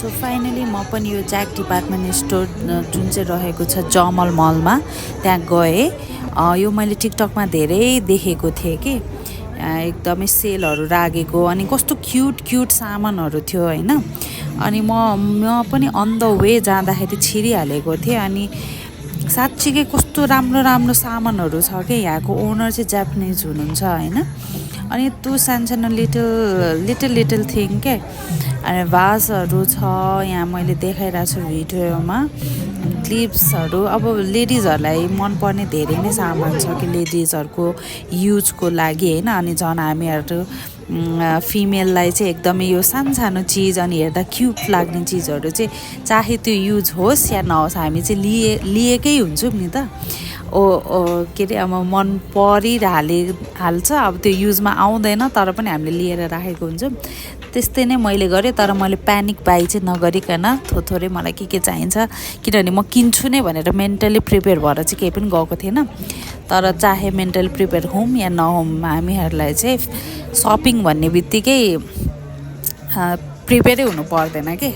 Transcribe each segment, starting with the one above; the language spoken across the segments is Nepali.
सो फाइनली म पनि यो ज्याक डिपार्टमेन्ट स्टोर जुन चाहिँ रहेको छ जमल मलमा त्यहाँ गएँ। यो मैले टिकटकमा धेरै देखेको थिएँ कि एकदमै सेलहरू राखेको अनि कस्तो क्युट क्युट सामानहरू थियो होइन। अनि म पनि अन द वे जाँदाखेरि छिरिहालेको थिएँ अनि साँच्चीकै कस्तो राम्रो राम्रो सामानहरू छ कि यहाँको ओनर चाहिँ जापानिज हुनुहुन्छ होइन। अनि त्यो सानसानो लिटल थिङ के अनि भासहरू छ यहाँ मैले देखाइरहेको छु भिडियोमा क्लिप्सहरू। अब लेडिजहरूलाई मनपर्ने धेरै नै सामान छ कि लेडिजहरूको युजको लागि होइन। अनि झन् हामीहरू फिमेललाई चाहिँ एकदमै यो सानो चिज अनि हेर्दा क्युट लाग्ने चिजहरू चाहिँ चाहे त्यो युज होस् या नहोस् हामी चाहिँ लिएकै हुन्छौँ नि त। के अरे अब मन हाल्छ अब त्यो युजमा आउँदैन तर पनि हामीले लिएर राखेको हुन्छौँ। त्यस्तै नै मैले गरेँ तर मैले प्यानिक बाई चाहिँ नगरिकन थोरै मलाई के चाहिन्छ किनभने म किन्छु नै भनेर मेन्टली प्रिपेयर भएर चाहिँ केही पनि गएको थिएन। तर चाहे मेन्टली प्रिपेयर हौँ या नहौँ हामीहरूलाई चाहिँ सपिङ भन्ने बित्तिकै प्रिपेयरै हुनु पर्दैन के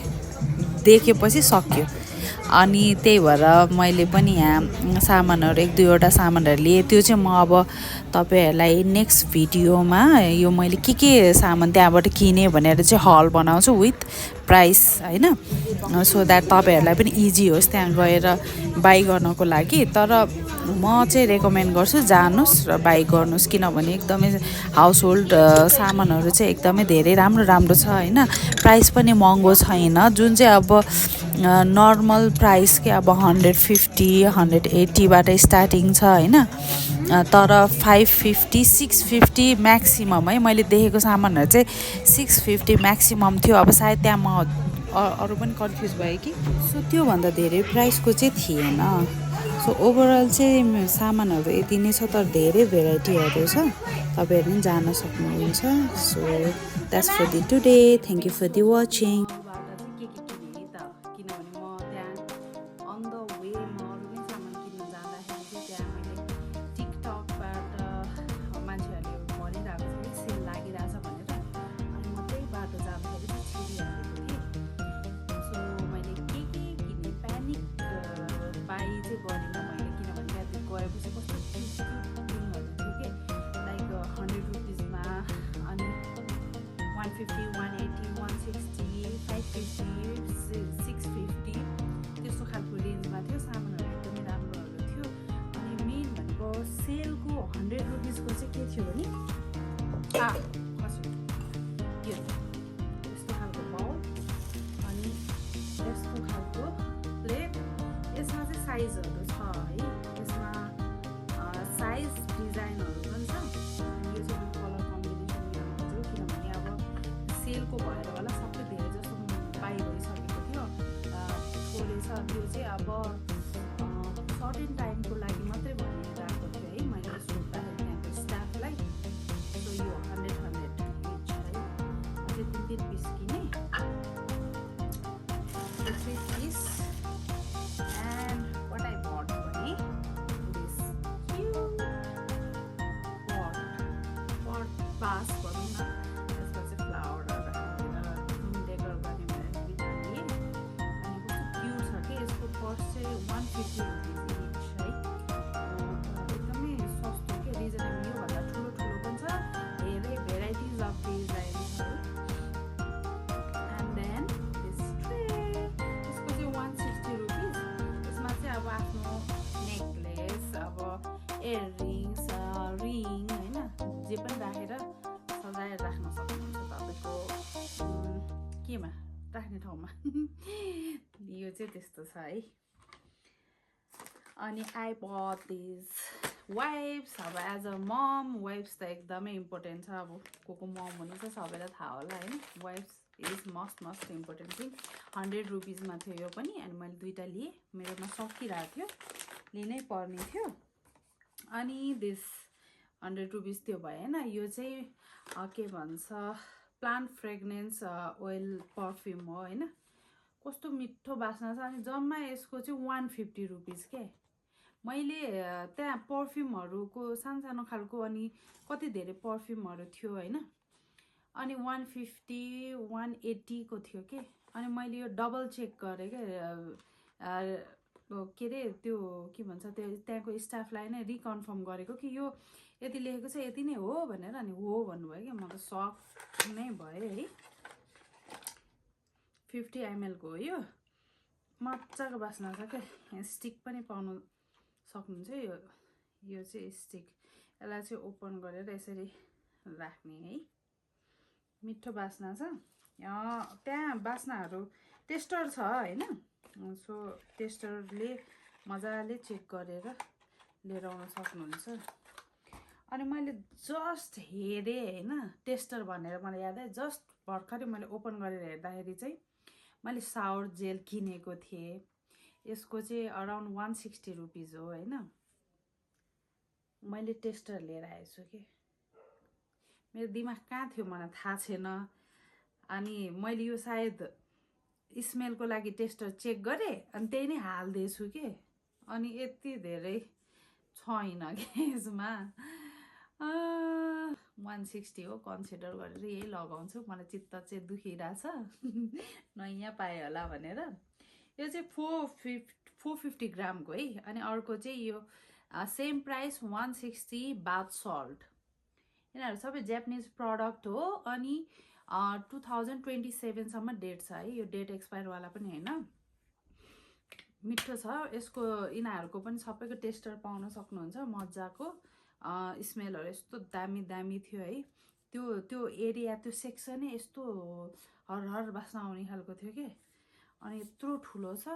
देखेपछि सक्यो। अनि त्यही भएर मैले पनि यहाँ सामानहरू 1-2वटा सामानहरू लिएँ। त्यो चाहिँ म अब तपाईँहरूलाई नेक्स्ट भिडियोमा यो मैले के सामान त्यहाँबाट किनेँ भनेर चाहिँ हल बनाउँछु विथ प्राइस होइन। सो द्याट तपाईँहरूलाई पनि इजी होस् त्यहाँ गएर बाई गर्नको लागि। तर म चाहिँ रेकमेन्ड गर्छु जानुहोस् र बाई गर्नुहोस् किनभने एकदमै हाउस होल्ड सामानहरू चाहिँ एकदमै धेरै राम्रो छ होइन। प्राइस पनि महँगो छैन जुन चाहिँ अब नर्मल प्राइस के अब 150-180बाट स्टार्टिङ छ होइन। तर 550-650 म्याक्सिमम है मैले देखेको सामानहरू चाहिँ 650 म्याक्सिमम थियो। अब सायद त्यहाँ म अरू पनि कन्फ्युज भयो कि सो त्योभन्दा धेरै प्राइसको चाहिँ थिएन। सो ओभरअल चाहिँ सामानहरू यति नै छ तर धेरै भेराइटीहरू छ तपाईँहरू पनि जान सक्नुहुन्छ। So that's for the today thank you for the watching. सेलको 100 रुपिसको चाहिँ के थियो भने यस्तो खालको बाउल अनि यस्तो खालको प्लेट। यसमा चाहिँ साइजहरू छ है। यसमा साइज डिजाइनहरू पनि छ। यो चाहिँ कलर कम्बिनेसन मिलाउँछु किनभने अब सेलको भएर होला सबै धेरै जस्तो बाई भइसकेको थियो। थोरै छ त्यो चाहिँ अब सर्टेन टाइमको लागि मात्रै भनिरहेको थियो है मैले सोद्धाखेरि त्यहाँको स्टाफलाई। सो यो 100 इच है अझै 3 पिस किने piece. And what I bought भने दिस क्युट पट पास भनौँ न। यसमा चाहिँ फ्लावरहरू हालेर डेकोर गर्ने भनेर दुईवटा लिएँ। अनि कस्तो क्युट छ कि यसको कस्ट चाहिँ 150 रुपिस है। एकदमै सस्तो के रिजनेबल। योभन्दा ठुलो पनि छ धेरै भेराइटिज अफ डिजाइन्सहरू। एन्ड देन दिस ट्रे यसको चाहिँ 160 रुपिस। यसमा चाहिँ अब आफ्नो नेकलेस अब इयररिङ्स रिङ होइन जे पनि राखेर सजाएर राख्न सक्नुहुन्छ तपाईँको केमा राख्ने ठाउँमा। यो चाहिँ त्यस्तो छ है। अनि आई बट दिस वाइप्स। अब एज अ मम वाइप्स त एकदमै इम्पोर्टेन्ट छ। अब को मम हुनुहुन्छ सबैलाई थाहा होला होइन। Wipes is must important thing. 100 रुपिसमा थियो यो पनि। अनि मैले दुईवटा लिएँ मेरोमा सकिरहेको थियो लिनै पर्ने थियो। अनि दिस 100 रुपिस त्यो भएन। यो चाहिँ के भन्छ प्लान्ट फ्रेग्रेन्स ओइल पर्फ्युम हो होइन। कस्तो मिठो बास्ना छ। अनि जम्मा यसको चाहिँ 150 रुपिस के। मैले त्यहाँ पर्फ्युमहरूको सानो खालको अनि कति धेरै पर्फ्युमहरू थियो होइन। अनि 150 180 को थियो के अनि मैले यो डबल चेक गरेँ के के अरे त्यो के भन्छ त्यो त्यहाँको स्टाफलाई नै रिकन्फर्म गरेको कि यो यति लेखेको छ यति नै हो भनेर अनि हो भन्नुभयो कि म त सक नै भएँ है 50 ml को हो यो मजाको बास्ना छ क्या स्टिक पनि पाउनु सक्नुहुन्छ यो चाहिँ स्टिक यसलाई चाहिँ ओपन गरेर यसरी राख्ने है मिठो बास्ना छ त्यहाँ बास्नाहरू टेस्टर छ हैन सो टेस्टरले मजाले चेक गरेर लिएर आउन सक्नुहुन्छ अनि मैले जस्ट हेरेँ हैन टेस्टर भनेर मलाई याद आयो जस्ट भर्खरै मैले ओपन गरेर हेर्दाखेरि चाहिँ मैले सावर जेल किनेको थिएँ यसको चाहिँ अराउन्ड 160 रुपीज हो हैन मैले टेस्टर लिएर आएछु कि मेरो दिमाग कहाँ थियो मलाई थाहा छैन अनि मैले यो सायद स्मेलको लागि टेस्टर चेक गरेँ अनि त्यही नै हाल्दैछु के अनि यति धेरै छैन के यसमा 160 हो कन्सिडर गरेर यही लगाउँछु मलाई चित्त चाहिँ दुखिरहेछ नयाँ पाएँ होला भनेर यो चाहिँ 450 ग्रामको है अनि अर्को चाहिँ यो सेम प्राइस 160 बाथ सल्ट यिनीहरू सबै जापानिज प्रडक्ट हो अनि 2027 सम्म डेट छ है यो डेट एक्सपायरवाला पनि हैन मिठो छ यसको यिनीहरूको पनि सबैको टेस्टर पाउन सक्नुहुन्छ मजाको स्मेलहरू यस्तो दामी दामी थियो है त्यो एरिया त्यो सेक्सनै यस्तो हर हर बास्ना आउने खालको थियो के अनि यत्रो ठुलो छ